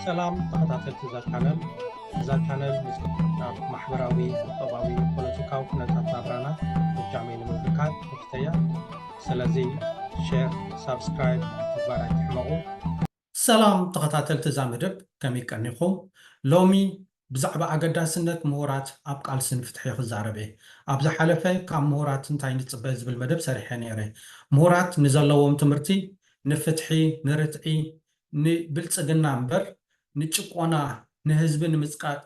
ሰላም ተኸታተልቲ እዛ ቻነል። እዛ ቻነል ምስ ኣብ ማሕበራዊ፣ ቁጠባዊ፣ ፖለቲካዊ ኩነታት ናብራና ፍጃመይ ንምምልካት ንፍተያ። ስለዚ ሼር፣ ሳብስክራይብ ምግባር ኣይትሕመቑ። ሰላም ተኸታተልቲ እዛ መደብ፣ ከመይ ቀኒኹም? ሎሚ ብዛዕባ ኣገዳስነት ምሁራት ኣብ ቃልሲ ንፍትሒ ክዛረብ እየ። ኣብ ዝሓለፈ ካብ ምሁራት እንታይ ንጽበ ዝብል መደብ ሰሪሐ ነይረ። ምሁራት ንዘለዎም ትምህርቲ ንፍትሒ፣ ንርትዒ፣ ንብልጽግና እምበር ንጭቆና፣ ንህዝቢ ንምጽቃጥ፣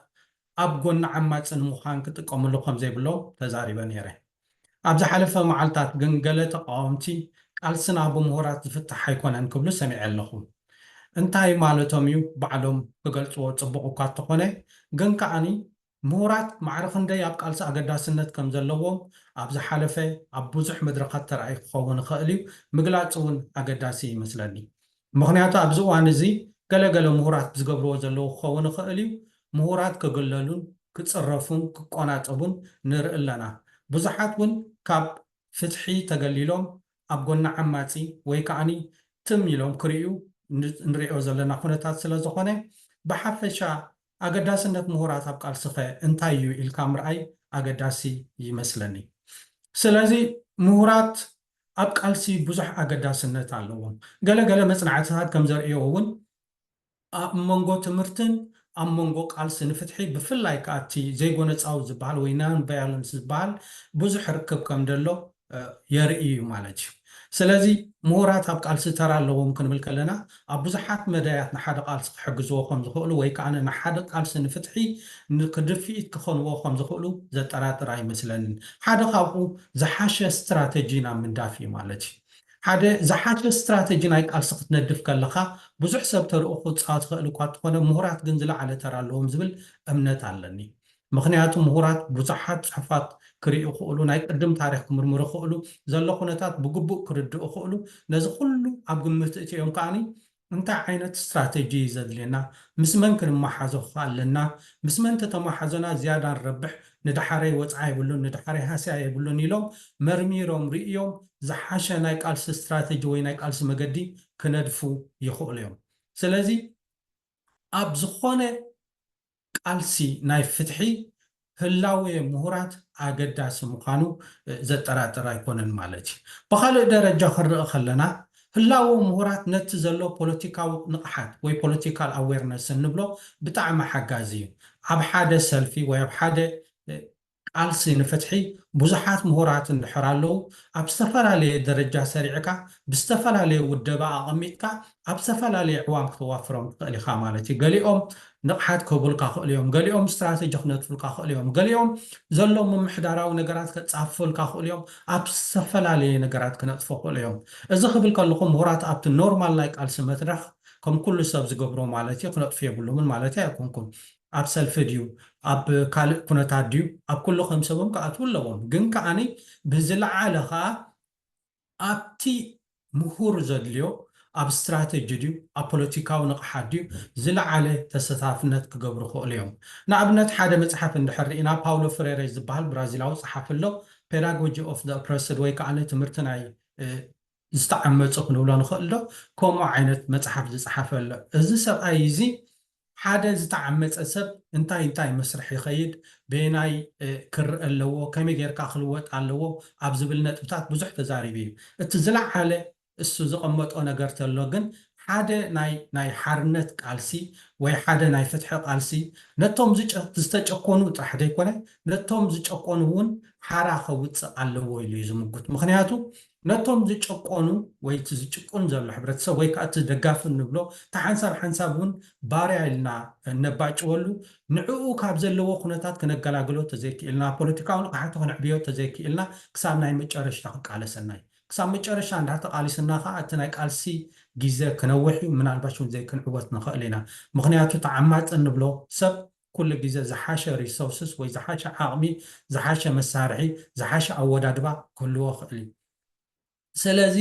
ኣብ ጎኒ ዓማጺ ንምዃን ክጥቀምሉ ከም ዘይብሎም ተዛሪበ ነይረ። ኣብ ዝሓለፈ መዓልታት ግን ገለ ተቃወምቲ ቃልስና ብምሁራት ዝፍታሕ ኣይኮነን ክብሉ ሰሚዐ ኣለኹ። እንታይ ማለቶም እዩ ባዕሎም ክገልጽዎ ጽቡቕ እኳ እንተኾነ፣ ግን ከኣኒ ምሁራት ማዕረ ክንደይ ኣብ ቃልሲ ኣገዳስነት ከም ዘለዎም ኣብ ዝሓለፈ ኣብ ብዙሕ መድረኻት ተራእዩ ክኸውን ይኽእል እዩ፣ ምግላጽ እውን ኣገዳሲ ይመስለኒ። ምኽንያቱ ኣብዚ እዋን እዚ ገለገለ ምሁራት ዝገብርዎ ዘለዉ ክኸውን ይኽእል እዩ። ምሁራት ክግለሉን ክጽረፉን ክቆናጠቡን ንርኢ ኣለና። ብዙሓት እውን ካብ ፍትሒ ተገሊሎም ኣብ ጎኒ ዓማጺ ወይ ከዓኒ ትም ኢሎም ክርእዩ ን- ንሪኦ ዘለና ኩነታት ስለ ዝኾነ፣ ብሓፈሻ ኣገዳስነት ምሁራት ኣብ ቃልስኸ እንታይ እዩ ኢልካ ምርኣይ ኣገዳሲ ይመስለኒ። ስለዚ ምሁራት ኣብ ቃልሲ ብዙሕ ኣገዳስነት ኣለዎም። ገለገለ መጽናዕትታት ከም ዘርእዮ እውን ኣብ መንጎ ትምህርትን ኣብ መንጎ ቃልሲ ንፍትሒ ብፍላይ ከኣ እቲ ዘይጎነጻዊ ዝበሃል ወይ non violence ዝበሃል ብዙሕ ርክብ ከም ደሎ የርኢ እዩ ማለት እዩ። ስለዚ ምሁራት ኣብ ቃልሲ ተራ ኣለዎም ክንብል ከለና ኣብ ብዙሓት መዳያት ንሓደ ቃልሲ ክሕግዝዎ ከም ዝኽእሉ ወይ ከዓ ንሓደ ቃልሲ ንፍትሒ ንክድፍኢት ክኾንዎ ከም ዝኽእሉ ዘጠራጥር ኣይመስለንን። ሓደ ካብኡ ዝሓሸ ስትራተጂ ናብ ምንዳፍ እዩ ማለት እዩ። ሓደ ዝሓሸ ስትራተጂ ናይ ቃልሲ ክትነድፍ ከለኻ ብዙሕ ሰብ ተርኡ ክፃወት ክእል እኳ እንተኾነ ምሁራት ግን ዝለዓለ ተራ ኣለዎም ዝብል እምነት ኣለኒ። ምኽንያቱ ምሁራት ብዙሓት ፅሑፋት ክርእዩ ክእሉ፣ ናይ ቅድም ታሪክ ክምርምሩ ክእሉ፣ ዘሎ ኩነታት ብግቡእ ክርድኡ ክእሉ፣ ነዚ ኩሉ ኣብ ግምት እትዮም ከዓኒ እንታይ ዓይነት ስትራተጂ እዩ ዘድልየና፣ ምስ መን ክንመሓዞ ኣለና፣ ምስ መን ተተመሓዞና ዝያዳ ንረብሕ፣ ንደሓረይ ወፅዓ የብሉን ንደሓረይ ሃስያ የብሉን ኢሎም መርሚሮም ርእዮም ዝሓሸ ናይ ቃልሲ ስትራተጂ ወይ ናይ ቃልሲ መገዲ ክነድፉ ይኽእሉ እዮም። ስለዚ ኣብ ዝኾነ ቃልሲ ናይ ፍትሒ ህላዌ ምሁራት ኣገዳሲ ምዃኑ ዘጠራጥር ኣይኮነን ማለት እዩ። ብኻልእ ደረጃ ክንርኢ ከለና ህላወ ምሁራት ነቲ ዘሎ ፖለቲካዊ ንቕሓት ወይ ፖለቲካል ኣዌርነስ እንብሎ ብጣዕሚ ሓጋዚ እዩ። ኣብ ሓደ ሰልፊ ወይ ኣብ ሓደ ቃልሲ ንፍትሒ ብዙሓት ምሁራት እንድሕር ኣለዉ ኣብ ዝተፈላለየ ደረጃ ሰሪዕካ ብዝተፈላለየ ውደባ ኣቐሚጥካ ኣብ ዝተፈላለየ ዕዋም ክተዋፍሮም ትኽእል ኢኻ ማለት እዩ። ገሊኦም ንቕሓት ክህቡልካ ክእሉ እዮም፣ ገሊኦም ስትራተጂ ክነጥፉልካ ክእሉ እዮም፣ ገሊኦም ዘሎ ምምሕዳራዊ ነገራት ከጻፍፉልካ ክእሉ እዮም፣ ኣብ ዝተፈላለየ ነገራት ክነጥፉ ክእሉ እዮም። እዚ ክብል ከለኹ ምሁራት ኣብቲ ኖርማል ናይ ቃልሲ መድረኽ ከም ኩሉ ሰብ ዝገብሮ ማለት እዩ ክነጥፉ የብሉምን ማለት ኣይኮንኩን። ኣብ ሰልፊ ድዩ ኣብ ካልእ ኩነታት ድዩ ኣብ ኩሉ ከም ሰቦም ክኣትዉ ኣለዎም። ግን ከዓኒ ብዝለዓለ ከዓ ኣብቲ ምሁር ዘድልዮ ኣብ ስትራተጂ ድዩ ኣብ ፖለቲካዊ ንቕሓት ድዩ ዝለዓለ ተሰታፍነት ክገብሩ ክእሉ እዮም። ንኣብነት ሓደ መፅሓፍ እንድሕር ርኢና ፓውሎ ፍሬሬ ዝበሃል ብራዚላዊ ፀሓፊ ኣሎ። Pedagogy of the Oppressed ወይ ከዓ ትምህርቲ ናይ ዝተዓመፁ ክንብሎ ንኽእል ዶ? ከምኡ ዓይነት መፅሓፍ ዝፀሓፈ ኣሎ። እዚ ሰብኣይ እዚ ሓደ ዝተዓመፀ ሰብ እንታይ እንታይ መስርሕ ይኸይድ፣ በየናይ ክርእ ኣለዎ፣ ከመይ ጌርካ ክልወጥ ኣለዎ ኣብ ዝብል ነጥብታት ብዙሕ ተዛሪቡ እዩ። እቲ ዝለዓለ እሱ ዝቐመጦ ነገር ተሎ ግን ሓደ ናይ ናይ ሓርነት ቃልሲ ወይ ሓደ ናይ ፍትሒ ቃልሲ ነቶም ዝተጨኮኑ ጥራሕ ዘይኮነ ነቶም ዝጨቆኑ እውን ሓራ ከውፅእ ኣለዎ ኢሉ እዩ ዝምጉት። ምክንያቱ ነቶም ዝጨቆኑ ወይ እቲ ዝጭቁን ዘሎ ሕብረተሰብ ወይ ከዓ እቲ ደጋፊ እንብሎ እቲ ሓንሳብ ሓንሳብ እውን ባርያ ኢልና እነባጭወሉ ንዕኡ ካብ ዘለዎ ኩነታት ክነገላግሎ ተዘይክእልና ፖለቲካዊ ንቕሓቱ ክንዕብዮ ተዘይክእልና ክሳብ ናይ መጨረሽታ ክቃለሰና እዩ። ክሳብ መጨረሻ እንዳተቃሊስና ከዓ እቲ ናይ ቃልሲ ግዜ ክነውሕ እዩ። ምናልባሽ እውን ዘይክንዕወት ንኽእል ኢና። ምክንያቱ ተዓማፂ እንብሎ ሰብ ኩሉ ግዜ ዝሓሸ ሪሶርስስ ወይ ዝሓሸ ዓቕሚ ዝሓሸ መሳርሒ ዝሓሸ ኣወዳድባ ክህልዎ ክእል እዩ። ስለዚ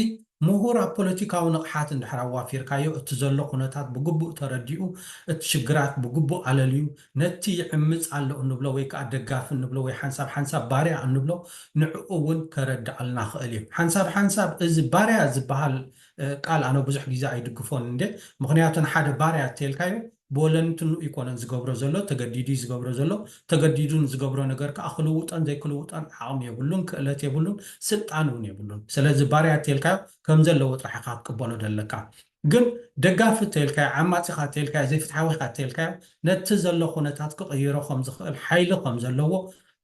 ምሁር ኣብ ፖለቲካዊ ንቕሓት እንድሕር ኣዋፊርካዮ እቲ ዘሎ ኩነታት ብግቡእ ተረዲኡ እቲ ሽግራት ብግቡእ ኣለልዩ ነቲ ይዕምፅ ኣሎ እንብሎ ወይ ከዓ ደጋፊ እንብሎ ወይ ሓንሳብ ሓንሳብ ባርያ እንብሎ ንዕኡ እውን ከረድኣልና ክእል እዩ። ሓንሳብ ሓንሳብ እዚ ባርያ ዝበሃል ቃል ኣነ ብዙሕ ግዜ ኣይድግፎን እንደ ምክንያቱ ንሓደ ባርያ እተልካዮ ብወለንትኑ ኣይኮነን ዝገብሮ ዘሎ፣ ተገዲዱ እዩ ዝገብሮ ዘሎ። ተገዲዱ ንዝገብሮ ነገር ከዓ ክልውጠን ዘይክልውጠን ዓቕሚ የብሉን፣ ክእለት የብሉን፣ ስልጣን እውን የብሉን። ስለዚ ባርያ ተልካዮ ከም ዘለዎ ጥራሕ ኢኻ ክትቅበሎ ደለካ። ግን ደጋፊ ተልካዮ፣ ዓማፂኻ ተልካዮ፣ ዘይፍትሓዊ ኢኻ ተልካዮ፣ ነቲ ዘሎ ኩነታት ክቕይሮ ከም ዝኽእል ሓይሊ ከም ዘለዎ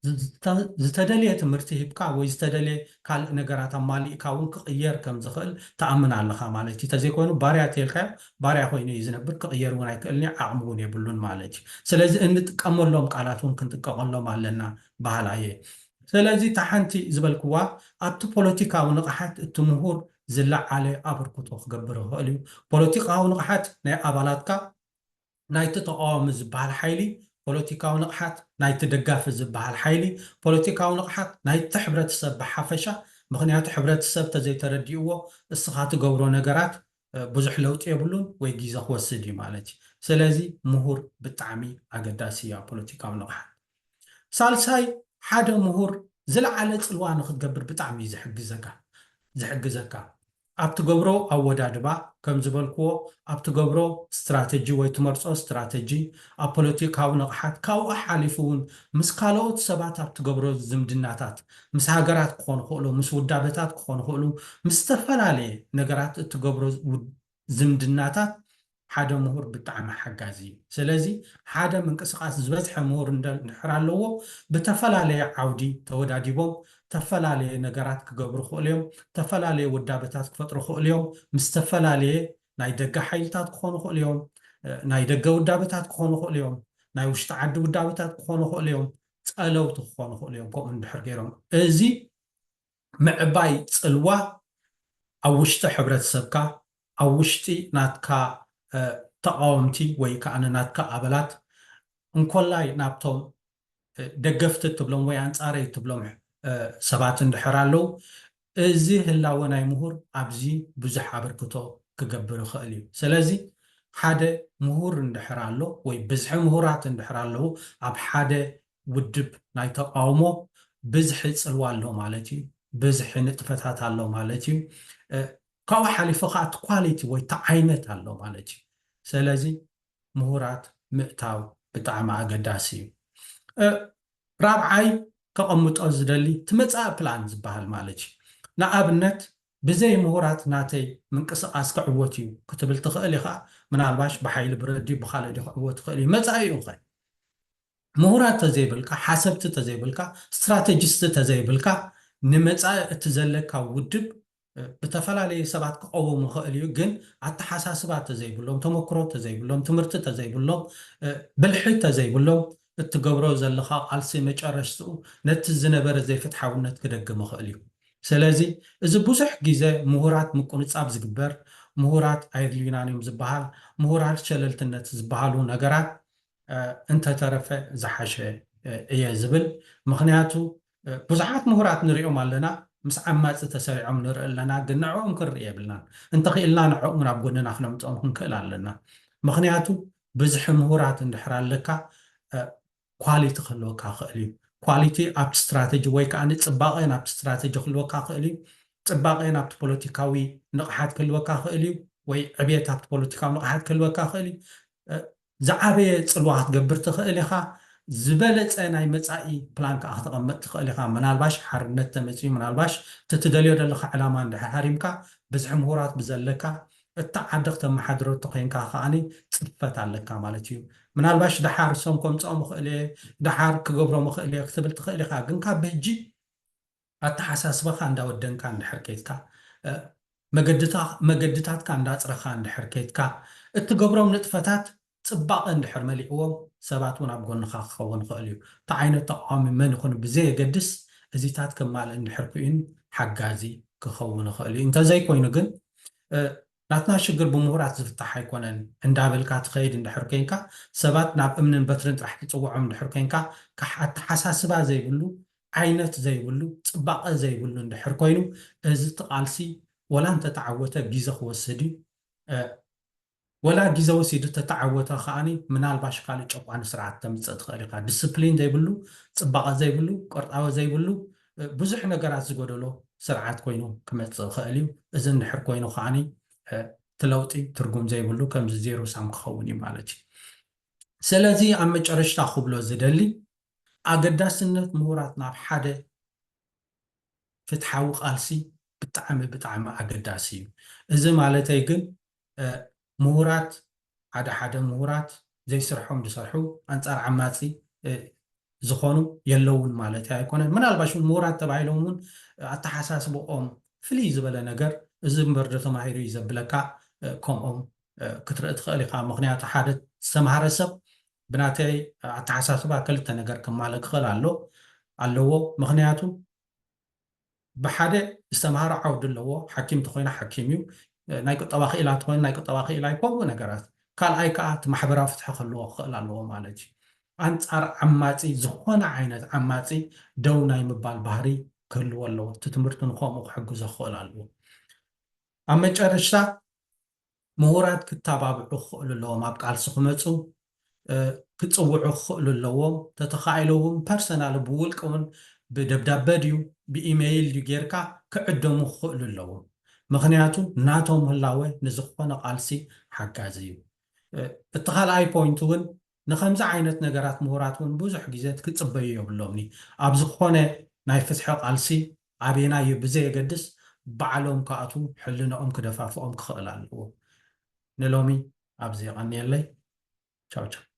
ዝተ- ዝተደልየ ትምህርቲ ሂብካ ወይ ዝተደልየ ካልእ ነገራት ኣማሊእካ እውን ክቕየር ከም ዝኽእል ትኣምን ኣለኻ ማለት እዩ። ተዘይኮይኑ ባርያ ተልካዮ ባርያ ኮይኑ እዩ ዝነብር፣ ክቕየር እውን ኣይክእልን እዩ፣ ዓቕሚ እውን የብሉን ማለት እዩ። ስለዚ እንጥቀመሎም ቃላት እውን ክንጥቀቐሎም ኣለና በሃላ እየ። ስለዚ እታ ሓንቲ ዝበልክዋ ኣብቲ ፖለቲካዊ ንቕሓት እቲ ምሁር ዝለዓለ ኣበርክቶ ክገብር ይኽእል እዩ። ፖለቲካዊ ንቕሓት ናይ ኣባላትካ ናይቲ ተቃዋሚ ዝበሃል ሓይሊ፣ ፖለቲካዊ ንቕሓት ናይቲ ደጋፊ ዝበሃል ሓይሊ፣ ፖለቲካዊ ንቕሓት ናይቲ ሕብረተሰብ ብሓፈሻ። ምኽንያቱ ሕብረተሰብ ተዘይተረዲእዎ እስኻ ትገብሮ ነገራት ብዙሕ ለውጢ የብሉን ወይ ግዜ ክወስድ እዩ ማለት እዩ። ስለዚ ምሁር ብጣዕሚ ኣገዳሲ እዩ ኣብ ፖለቲካዊ ንቕሓት። ሳልሳይ ሓደ ምሁር ዝለዓለ ፅልዋ ንክትገብር ብጣዕሚ እዩ ዝሕግዘካ ዝሕግዘካ ኣብ ትገብሮ ኣወዳድባ ከም ዝበልክዎ ኣብ ትገብሮ ስትራተጂ ወይ ትመርፆ ስትራተጂ ኣብ ፖለቲካዊ ንቕሓት ካብኡ ሓሊፉ እውን ምስ ካልኦት ሰባት ኣብ ትገብሮ ዝምድናታት ምስ ሃገራት ክኾኑ ክእሉ ምስ ውዳበታት ክኾኑ ክእሉ ምስ ዝተፈላለየ ነገራት እትገብሮ ዝምድናታት ሓደ ምሁር ብጣዕሚ ሓጋዚ እዩ። ስለዚ ሓደ ምንቅስቃስ ዝበዝሐ ምሁር እንድሕር ኣለዎ ብተፈላለየ ዓውዲ ተወዳዲቦም ተፈላለየ ነገራት ክገብሩ ክእሉ እዮም፣ ተፈላለየ ውዳበታት ክፈጥሩ ክእሉ እዮም፣ ምስ ዝተፈላለየ ናይ ደገ ሓይልታት ክኾኑ ክእሉ እዮም፣ ናይ ደገ ውዳበታት ክኾኑ ክእሉ እዮም፣ ናይ ውሽጢ ዓዲ ውዳበታት ክኾኑ ክእሉ እዮም፣ ፀለውቲ ክኾኑ ክእሉ እዮም። ከምኡ እንድሕር ገይሮም እዚ ምዕባይ ፅልዋ ኣብ ውሽጢ ሕብረተሰብካ ኣብ ውሽጢ ናትካ ተቃወምቲ ወይ ከዓ ናትካ ኣባላት እንኮላይ ናብቶም ደገፍቲ ትብሎም ወይ ኣንፃረይ ትብሎም ሰባት እንድሕር ኣለዉ እዚ ህላወ ናይ ምሁር ኣብዚ ብዙሕ ኣበርክቶ ክገብር ይኽእል እዩ። ስለዚ ሓደ ምሁር እንድሕር ኣሎ ወይ ብዝሒ ምሁራት እንድሕር ኣለዉ ኣብ ሓደ ውድብ ናይ ተቃውሞ ብዝሒ ፅልዋ ኣሎ ማለት እዩ። ብዝሒ ንጥፈታት ኣሎ ማለት እዩ። ካብኡ ሓሊፉ ከዓ እቲ ኳሊቲ ወይ እቲ ዓይነት ኣሎ ማለት እዩ። ስለዚ ምሁራት ምእታው ብጣዕሚ ኣገዳሲ እዩ። ራብዓይ ከቐምጦ ዝደሊ እቲ መፃኢ ፕላን ዝበሃል ማለት እዩ። ንኣብነት ብዘይ ምሁራት ናተይ ምንቅስቃስ ክዕወት እዩ ክትብል ትኽእል ኢኻ። ምናልባሽ ብሓይሊ ብረዲ ብካልእ ዲ ክዕወት ይኽእል እዩ። መፃኢ እዩ ኸ ምሁራት ተዘይብልካ ሓሰብቲ ተዘይብልካ ስትራተጂስቲ ተዘይብልካ ንመፃኢ እቲ ዘለካ ውድብ ብተፈላለየ ሰባት ክቐውም ይኽእል እዩ። ግን ኣተሓሳስባ ተዘይብሎም ተመክሮ ተዘይብሎም ትምህርቲ ተዘይብሎም ብልሒ ተዘይብሎም እትገብሮ ዘለኻ ቃልሲ መጨረሽትኡ ነቲ ዝነበረ ዘይፍትሓውነት ክደግም ይኽእል እዩ። ስለዚ እዚ ብዙሕ ግዜ ምሁራት ምቁንጻብ ዝግበር፣ ምሁራት ኣይድልዩናን እዮም ዝበሃል፣ ምሁራት ሸለልትነት ዝበሃሉ ነገራት እንተተረፈ ዝሓሸ እየ ዝብል። ምኽንያቱ ብዙሓት ምሁራት ንሪኦም ኣለና፣ ምስ ዓማፂ ተሰሪዖም ንርኢ ኣለና፣ ግን ንዕኦም ክንርኢ የብልናን። እንተኽኢልና ንዕኦም ናብ ጎንና ክነምፅኦም ክንክእል ኣለና። ምኽንያቱ ብዝሒ ምሁራት እንድሕር ኣለካ ኳሊቲ ክህልወካ ክእል እዩ። ኳሊቲ ኣብቲ ስትራተጂ ወይ ከዓ ፅባቐ ናብቲ ስትራተጂ ክህልወካ ክእል እዩ። ፅባቐ ናብቲ ፖለቲካዊ ንቕሓት ክህልወካ ክእል እዩ ወይ ዕብየት ኣብቲ ፖለቲካዊ ንቕሓት ክህልወካ ክእል እዩ። ዝዓበየ ፅልዋ ክትገብር ትኽእል ኢኻ። ዝበለፀ ናይ መፃኢ ፕላን ከዓ ክተቐምጥ ትኽእል ኢኻ። ምናልባሽ ሓርነት ተመፅዩ ምናልባሽ እቲ ትደልዮ ዘለካ ዕላማ እንድሕር ሃሪምካ ብዝሒ ምሁራት ብዘለካ እታ ዓዲ ክተመሓድሮ እንተኮይንካ ከዓኒ ፅፈት ኣለካ ማለት እዩ። ምናልባሽ ደሓር እሶም ከምፅኦም ይኽእል እየ፣ ደሓር ክገብሮም ይኽእል እየ ክትብል ትኽእል ኢኻ። ግን ካብ ብሕጂ ኣተሓሳስባኻ እንዳወደንካ እንድሕር ከይድካ መገድታትካ እንዳፅረኻ እንድሕር ከይድካ እትገብሮም ንጥፈታት ፅባቐ እንድሕር መሊእዎም ሰባት እውን ኣብ ጎንኻ ክኸውን ይኽእል እዩ። እቲ ዓይነት ተቃዋሚ መን ይኹን ብዘየገድስ እዚታት ከማልእ እንድሕር ክኢኑ ሓጋዚ ክኸውን ይኽእል እዩ። እንተዘይኮይኑ ግን ናትና ሽግር ብምሁራት ዝፍታሕ ኣይኮነን እንዳበልካ ትኸይድ እንድሕር ኮይንካ ሰባት ናብ እምንን በትርን ጥራሕ ትፅውዖም እንድሕር ኮይንካ ኣተሓሳስባ ዘይብሉ ዓይነት ዘይብሉ ፅባቐ ዘይብሉ እንድሕር ኮይኑ እዚ ትቃልሲ ወላ እንተተዓወተ ግዜ ክወስድ እዩ። ወላ ግዜ ወሲዱ ተተዓወተ ከዓኒ ምናልባሽ ካልእ ጨቋኒ ስርዓት ተምፅእ ትኽእል ኢኻ። ዲስፕሊን ዘይብሉ፣ ፅባቐ ዘይብሉ፣ ቅርጣወ ዘይብሉ፣ ብዙሕ ነገራት ዝጎደሎ ስርዓት ኮይኑ ክመፅእ ይኽእል እዩ። እዚ እንድሕር ኮይኑ ከዓኒ እቲ ለውጢ ትርጉም ዘይብሉ ከምዚ ዜሮ ሳም ክኸውን እዩ ማለት እዩ። ስለዚ ኣብ መጨረሽታ ክብሎ ዝደሊ ኣገዳስነት ምሁራት ናብ ሓደ ፍትሓዊ ቃልሲ ብጣዕሚ ብጣዕሚ ኣገዳሲ እዩ። እዚ ማለተይ ግን ምሁራት ሓደ ሓደ ምሁራት ዘይስርሖም ዝሰርሑ ኣንፃር ዓማፂ ዝኾኑ የለውን ማለት ኣይኮነን። ምናልባሽ እውን ምሁራት ተባሂሎም እውን ኣተሓሳስበኦም ፍልይ ዝበለ ነገር እዚ እምበር ዶ ተማሂሩ እዩ ዘብለካ ከምኦም ክትርኢ ትኽእል ኢኻ። ምክንያቱ ሓደ ዝተምሃረ ሰብ ብናተይ ኣተሓሳስባ ክልተ ነገር ክማለ ክኽእል ኣሎ ኣለዎ። ምክንያቱ ብሓደ ዝተምሃረ ዓውዲ ኣለዎ። ሓኪም እንተኮይኑ ሓኪም እዩ። ናይ ቁጠባ ክኢላ እንተኮይኑ ናይ ቁጠባ ክኢላ እዩ። ከምኡ ነገራት። ካልኣይ ከዓ እቲ ማሕበራዊ ፍትሒ ክህልዎ ክኽእል ኣለዎ ማለት እዩ። ኣንፃር ዓማፂ ዝኾነ ዓይነት ዓማፂ ደው ናይ ምባል ባህሪ ክህልዎ ኣለዎ። እቲ ትምህርቲ ንከምኡ ክሕግዞ ክኽእል ኣለዎ። ኣብ መጨረሽታ ምሁራት ክተባብዑ ክኽእሉ ኣለዎም። ኣብ ቃልሲ ክመፁ ክፅውዑ ክኽእሉ ኣለዎም። ተተኻኢሉ እውን ፐርሰናል ብውልቂ እውን ብደብዳበ ድዩ ብኢሜይል ድዩ ጌርካ ክዕደሙ ክኽእሉ ኣለዎም። ምክንያቱ ናቶም ህላወ ንዝኾነ ቃልሲ ሓጋዚ እዩ። እቲ ካልኣይ ፖይንት እውን ንከምዚ ዓይነት ነገራት ምሁራት እውን ብዙሕ ግዜ ክትፅበዩ የብሎምኒ። ኣብ ዝኾነ ናይ ፍትሒ ቃልሲ ኣበየናይ እዩ ብዘየገድስ ባዕሎም ክኣትዉ ሕልንኦም ክደፋፍኦም ክኽእል ኣለዎ። ንሎሚ ኣብዚ የቐንየለይ። ቻው ቻው።